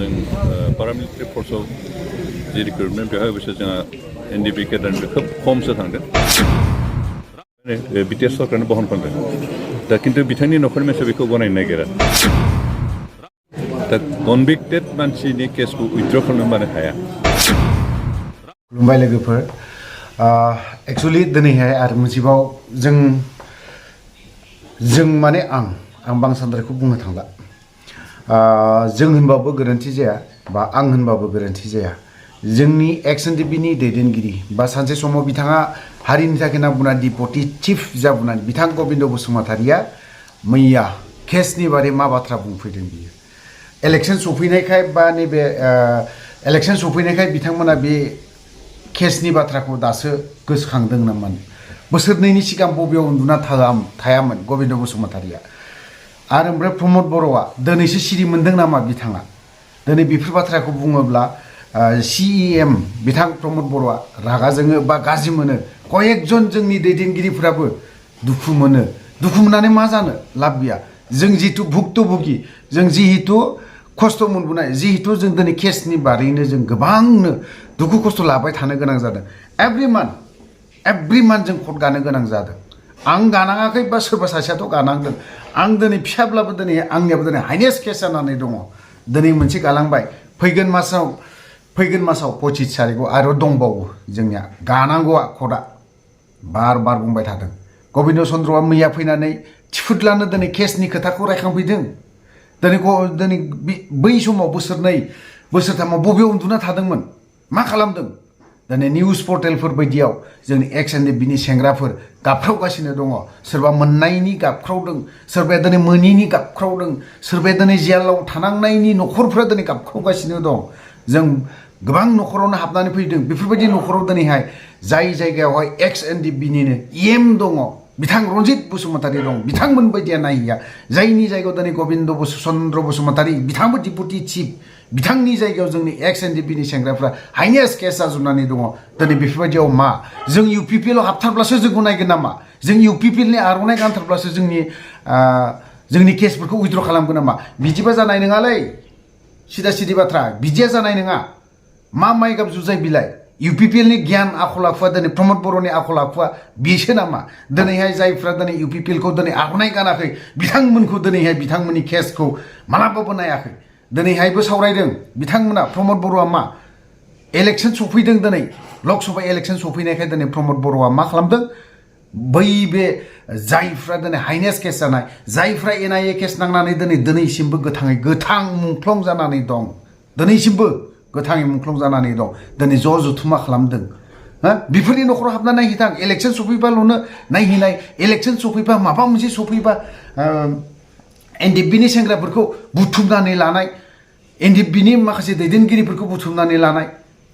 जों paramilitary forceआव जि recruitment बेवहाय अबयस्से जोंहा ndfb केडारनिफ्राय खोब खमसो थांदों बिटिआर सरकारनो बहन खालामदों दा खिन्थु बिथांनि न'खरनि मानसिया बेखौ गनायनो नागिरा दा कनभिक्टेड मानसिनि केसखौ उइथड्र खालामनो मानो हाया खुलुमबाय लोगोफोर एक्चुअली दिनैहाय आरो मोनसेबाव जों माने आं बांसान्द्रायखौ बुंनो थांला जों होनबाबो गोरोन्थि जाया बा आं होनबाबो गोरोन्थि जाया जोंनि एक्स एनडिपिनि दैदेनगिरि बा सानसे समाव बिथाङा हारिनि थाखाय नांबुना डिपुटि चिफ जाबुनानै बिथां गबिन्द बसुमतारिया मैया केसनि बारै मा बाथ्रा बुंफैदों बियो इलेक्शन सफैनायखाय बा नैबे इलेक्शन सफैनायखाय बिथांमोना बे केसनि बाथ्राखौ दासो गोसोखांदों नामा बोसोरनैनि सिगां बबेयाव उन्दुना थायामोन गबिन्द बसुमतारिया आरो ओमफ्राय प्रमद बर'आ दिनैसो सिरि मोनदों नामा बिथाङा दिनै बेफोर बाथ्राखौ बुङोब्ला CEM बिथां प्रमद बर'आ रागा जोङो बा गाज्रि मोनो कयेकजन जोंनि दैदेनगिरिफोराबो दुखु मोननानै मा जानो लाब गैया जों जिहेतु भुक्तभोगि जों जिहेतु खस्थ' मोनबोनाय जिहेतु जों दिनै केसनि बारैनो जों गोबांनो दुखु खस्थ' लाबाय थानो गोनां जादों एभ्रि मान्थ जों कट गानो गोनां जादों आं गानाङाखै बा सोरबा सासेयाथ' गानांदों आं दिनै फिसाब्लाबो दिनै आंनियाबो दिनै हाइनेस्ट केस जानानै दङ दिनै मोनसे गालांबाय फैगोन मासाव 25 तारिखआव आरो दंबावो जोंनिया गानांगौआ कटआ बार बुंबाय थादों गबिन्द चन्द्रआ मैया फैनानै थिफुदलानो दिनै केसनि खोथाखौ रायखांफैदों दिनै बै समाव बोसोरथामाव बबेयाव उन्दुना थादोंमोन मा खालामदों दिनै निउज पर्टेलफोर बायदियाव जोंनि एक्स एनडिपिनि सेंग्राफोर गाबख्रावगासिनो दङ सोरबा मोननायनि गाबख्रावदों सोरबाया दिनै मोनिनि गाबख्रावदों सोरबाया दिनै जेलाव थानांनायनि न'खरफोरा दिनै गाबख्रावगासिनो दं जों गोबां न'खरावनो हाबनानै फैदों बेफोरबायदि न'खराव दिनैहाय जाय जायगायावहाय एक्स एनडिपिनिनो EM दङ बिथां रन्जित बसुमतारी दं बिथांमोन बायदिया नायहैया जायनि जायगायाव दिनै गबिन्द चन्द्र बसुमतारी बिथांबो डिपुटि चिफ बिथांनि जायगायाव जोंनि एक्स एनडिपिनि सेंग्राफ्रा हाइनेस्ट केस जाजोबनानै दङ दिनै बेफोरबायदियाव मा जों UPPL आव हाबथारब्लासो जोंखौ नायगोन नामा जों UPPLनि आर'नाइ गानथारब्लासो जोंनि केसफोरखौ उइथड्र खालामगोन नामा बिदिबा जानाय नङालै सिदा बाथ्रा बिदिया जानाय नङा मा माइ गाब जुजाय बिलाइ UPPLनि गियान आखल आखुआ दिनै प्रमद बर'नि आखल आखुआ बेसो नामा दिनैहाय जायफ्रा दिनै UPPLखौ दिनै आर'नाइ गानाखै बिथांमोनखौ दिनैहाय बिथांमोननि केसखौ मालाबाबो नायाखै दिनैहायबो सावरायदों बिथांमोना प्रमद बर'आ मा इलेक्शन सफैदों दिनै लकसभा इलेक्शन सफैनायखाय दिनै प्रमद बर'आ मा खालामदों बै बे जायफ्रा दिनै हाइनेस्ट केस जानाय जायफ्रा NIA केस नांनानै दिनैसिमबो गोथां मुंख्लं जानानै दं दिनैसिमबो गोथाङै मुंख्लं जानानै दं दिनै जथुमा खालामदों बेफोरनि न'खराव हाबना नायहैथां इलेक्शन सफैबाल'नो नायहैनाय इलेक्शन सफैबा माबा मोनसे सफैबा NDFBनि सेंग्राफोरखौ बुथुमनानै लानाय NDFBनि माखासे दैदेनगिरिफोरखौ बुथुमनानै लानाय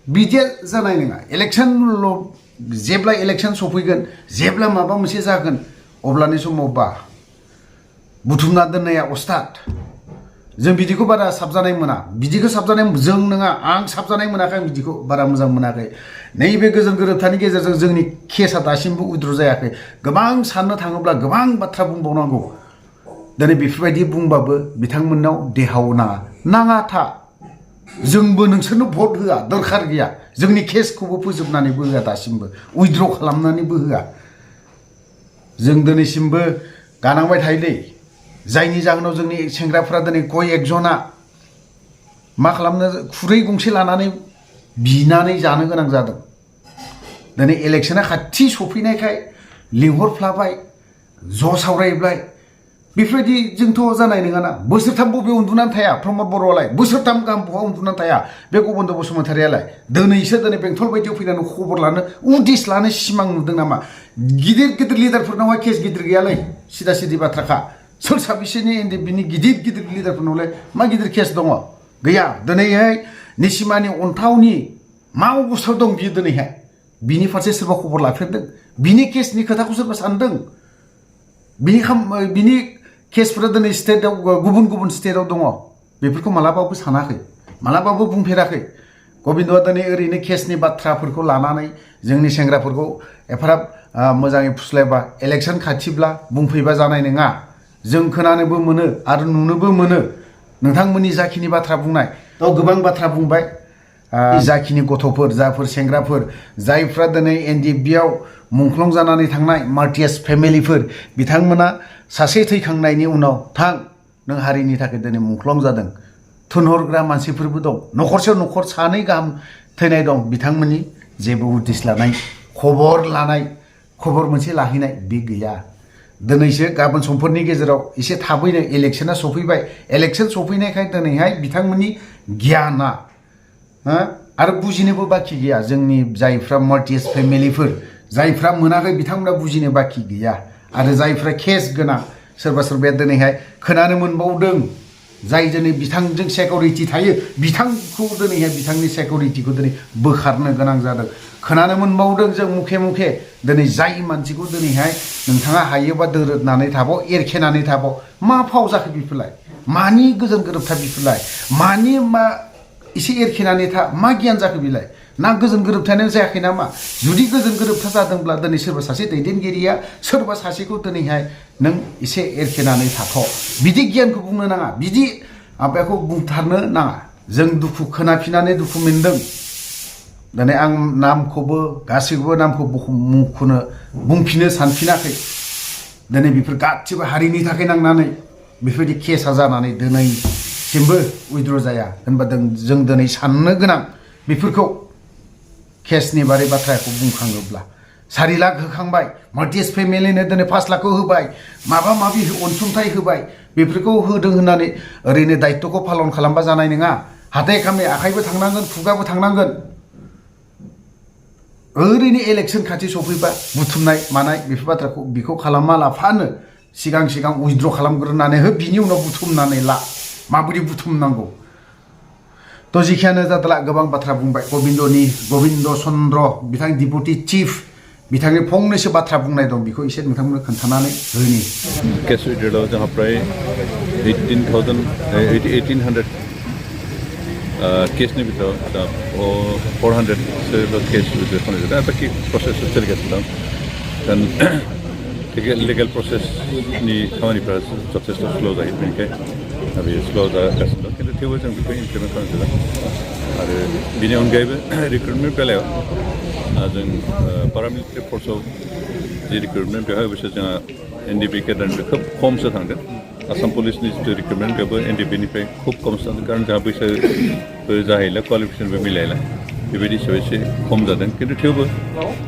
बिदिया जानाय नङा इलेक्शनल' जेब्ला इलेक्शन सफैगोन जेब्ला माबा मोनसे जागोन अब्लानि समाव बा बुथुमना दोननाया अस्ताद जों बिदिखौ बारा साबजानाय मोना बिदिखौ साबजानाय जों नङा आं साबजानाय मोनाखै आं बिदिखौ बारा मोजां मोनाखै नैबे गोजोन गोरोबथानि गेजेरजों जोंनि केसआ दासिमबो उइथड्र जायाखै गोबां साननो थाङोब्ला गोबां बाथ्रा बुंबावनांगौ दिनै बेफोरबायदि बुंबाबो बिथांमोननाव देहाव नाङा था जोंबो नोंसोरनो भट होआ दरखार गैया जोंनि केसखौबो फोजोबनानैबो होआ दासिमबो उइथड्र खालामनानैबो होआ जों दिनैसिमबो गानांबाय थायोलै जायनि जाहोनाव जोंनि सेंग्राफ्रा दिनै कयेकजना मा खालामनो खुरै गंसे लानानै बिनानै जानो गोनां जादों दिनै इलेक्शना खाथि सफैनायखाय लिंहरफ्लाबाय ज' सावरायबाय बेफोरबायदि जोंथ' जानाय नङाना बोसोरथाम बबेयाव उन्दुनानै थाया प्रमद बर'आलाय बोसोरथाम गाहाम बहा उन्दुनानै थाया बे गबिन्द बसुमतारियालाय दिनैसो दिनै बेंटल बायदियाव फैनानै खबर लानो उदिस लानो सिमां नुदों नामा गिदिर लिडारफोरनावहाय केस गिदिर गैयालै सिदा बाथ्राखा सोर साबेसेनि NDFBनि गिदिर लिडारफोरनावलाय मा गिदिर केस दङ गैया दिनैहाय निसिमानि अन्थावनि मा अबस्थायाव दं बियो दिनैहाय बिनि फारसे सोरबा खबर लाफेरदों बिनि केसनि खोथाखौ सोरबा सानदों बिनि केसफोरा दिनै स्टेटआव गुबुन स्टेटआव दङ बेफोरखौ मालाबाबो सानाखै मालाबाबो बुंफेराखै गबिन्दआ दिनै ओरैनो केसनि बाथ्राफोरखौ लानानै जोंनि सेंग्राफोरखौ एफाराब मोजाङै फुस्लायबा इलेक्शन खाथिब्ला बुंफैबा जानाय नङा जों खोनानोबो मोनो आरो नुनोबो मोनो नोंथांमोननि जाखिनि बाथ्रा बुंनाय तो गोबां बाथ्रा बुंबाय जाखिनि गथ'फोर जाफोर सेंग्राफोर जायफ्रा दिनै एनडिएफबिआव मुंख्लं जानानै थांनाय मार्टियास फेमिलिफोर बिथांमोना सासे थैखांनायनि उनाव थां नों हारिनि थाखाय दिनै मुंख्लं जादों थुनहरग्रा मानसिफोरबो दं न'खरसेयाव न'खर सानै गाहाम थैनाय दं बिथांमोननि जेबो उदिस लानाय खबर मोनसे लाहैनाय बे गैया दिनैसो गाबोन समफोरनि गेजेराव एसे थाबैनो इलेक्शना सफैबाय इलेक्शन सफैनायखाय दिनैहाय बिथांमोननि गियाना आरो बुजिनोबो बाखि गैया जोंनि जायफ्रा मार्टियास फेमिलिफोर जायफ्रा मोनाखै बिथांमोना बुजिनो बाखि गैया आरो जायफ्रा केस गोनां सोरबा सोरबाया दिनैहाय खोनानो मोनबावदों जाय दिनै बिथांजों सिकिउरिटि थायो बिथांखौ दिनैहाय बिथांनि सिकिउरिटिखौ दिनै बोखारनो गोनां जादों खोनानो मोनबावदों जों मुखे दिनै जाय मानसिखौ दिनैहाय नोंथाङा हायोबा दोरोदनानै थाबाव एरखेनानै थाबाव मा फाव जाखो बिफोरलाय मानि गोजोन गोरोबथा बिफोरलाय मानि मा एसे एरखेनानै था मा गियान जाखो बिलाय ना गोजोन गोरोबथायानो जायाखै नामा जुदि गोजोन गोरोबथा जादोंब्ला दिनै सोरबा सासे दैदेनगिरिया सोरबा सासेखौ दिनैहाय नों एसे एरखेनानै थाथ' बिदि गियानखौ बुंनो नाङा बिदि माबाखौ बुंथारनो नाङा जों दुखु खोनाफिननानै दुखु मोनदों दिनै आं नामखौबो गासैखौबो नामखौ मुंख'नो बुंफिनो सानफिनाखै दिनै बेफोर गासिबो हारिनि थाखाय नांनानै बेफोरबायदि केसा जानानै दिनैसिमबो उइद्र' जाया होनबा जों दिनै साननो गोनां बेफोरखौ केसनि बारै बाथ्राखौ बुंखाङोब्ला 4 लाख होखांबाय मार्टियास फेमिलिनो दिनै 5 लाखखौ होबाय माबा माबि अनसुंथाइ होबाय बेफोरखौ होदों होननानै ओरैनो दायित्वखौ पालन खालामबा जानाय नङा हाथाय खामि आखाइबो थांनांगोन खुगाबो थांनांगोन ओरैनो इलेक्शन खाथि सफैबा बुथुमनाय मानाय बेफोर बाथ्राखौ बिखौ खालामा लाफानो सिगां उइद्र' खालामग्रोनानै हो बिनि उनाव बुथुमनानै ला माबोरै बुथुमनांगौ तो जिखियानो जादला गोबां बाथ्रा बुंबाय गबिन्द चन्द्र बिथां डिपुटि चिफ बिथांनि फंनैसो बाथ्रा बुंनाय दं बेखौ एसे नोंथांमोननो खोन्थानानै होनि केस उइड्र'आव जोंहा प्राय 1800 केसनि भितराव 400 केस उइड्र' खालामनाय जादों बाखि प्रसेस सोलिगासिनो दं लिगेल प्रसेसनि खामानिफ्रा जथेस्थ' स्ल' जायो बेनिखायनो बेयो स्ल' जागासिनो दं खिन्थु थेवबो जों बेखौ इमप्लिमेन्ट खालामदों आरो बेनि अनगायैबो रिक्रुटमेन्ट बेलायाव जों पारामिलिटारि फर्सआव जि रिक्रुटमेन्ट बेवहाय अबयस्से जोंहा एनडिपि केडारनिफ्राय खोब खमसो थांदों आसाम पुलिसनि जिथु रिक्रुटमेन्ट बेयावबो एनडिपिनिफ्राय खुब खमसो थांदों कारण जोंहा बैसोबो जाहैला क्वालिफिकेसनबो मिलायला बेबायदि हिसाबै एसे खम जादों खिन्थु थेवबो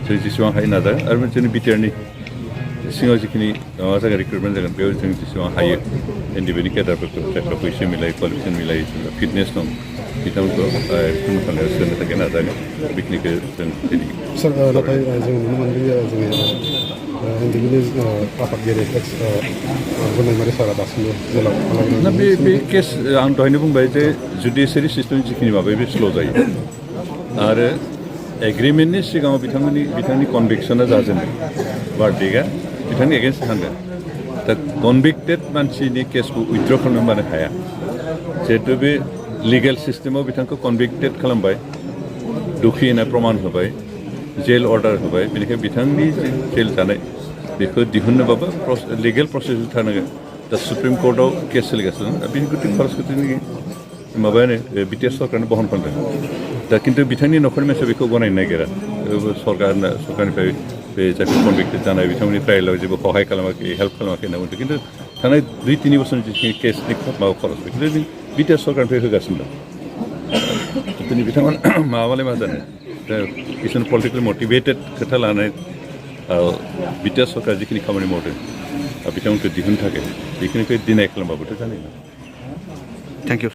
जों जेसेबां हायो नाजागोन आरो जोंनि बिटिआरनि सिङाव जिखिनि माबा जागोन रिक्रुटमेन्ट जागोन बेयाव जों जेसेबां हायो एनडिपिनि केडारफोरखौ जायफ्रा बैसो मिलायो क्वालिफिकेसन मिलायो फिटनेस दं बिथांमोनखौ रिक्रुटमेन्ट खालामनायाव सोनो थाखाय नाजागोन बेखिनिखौ जों दिनै सार नाथाय जों नुनो मोनदों जोंनि एनडिपिनि आफादगिरि गुनायमारि सारा दासिमबो जेलाव ना बे केस आं दहायनो बुंबाय जे जुडिसियारि सिस्टेमनि जिखिनि माबायो बे स्ल' जायो आरो एग्रिमेन्टनि सिगाङाव बिथांनि कनभिक्सना जाजेनदों भार्डिक्टआ बिथांनि एगेन्स्ट थांदों दा कनभिक्टेड मानसिनि केसखौ उइथड्र खालामनो मानो हाया जिहेतु बे लिगेल सिस्टेमाव बिथांखौ कनभिक्टेड खालामबाय दुखि होनना प्रमान होबाय जेल अर्डार होबाय बेनिखायनो बिथांनि जेल जानाय बेखौ दिहुननोबाबो लिगेल प्रसेस थानांगोन दा सुप्रिम कर्टआव केस सोलिगासिनो दं बेनि गुदि खरसखौनि माबायानो बिटिआर सरकारनो बहन खालामदों दा खिन्थु बिथांनि न'खरनि मानसिया बेखौ गनायनो नागिरा सरकारनिफ्राय बे जायफोर कनभिक्टेड जानाय बिथांमोननि ट्रायेलाव जेबो सहाय खालामाखै हेल्प खालामाखै होनना बुंदों खिन्थु थांनाय 2-3 बोसोरनि जिखिनि केसनि माबा खरस बेखौ जों बिटिआर सरकारनिफ्राय होगासिनो दं दिनै बिथांमोना माबालाय मा जानो दा किसुमान पलिटिकेल मटिभेटेड खोथा लानाय बिटिआर सरकार जिखिनि खामानि मावदों बिथांमोनखौ दिहुननो थाखाय बेखिनिखौ डिनाय खालामबाबोथ' जानाय नङा थेंक इउ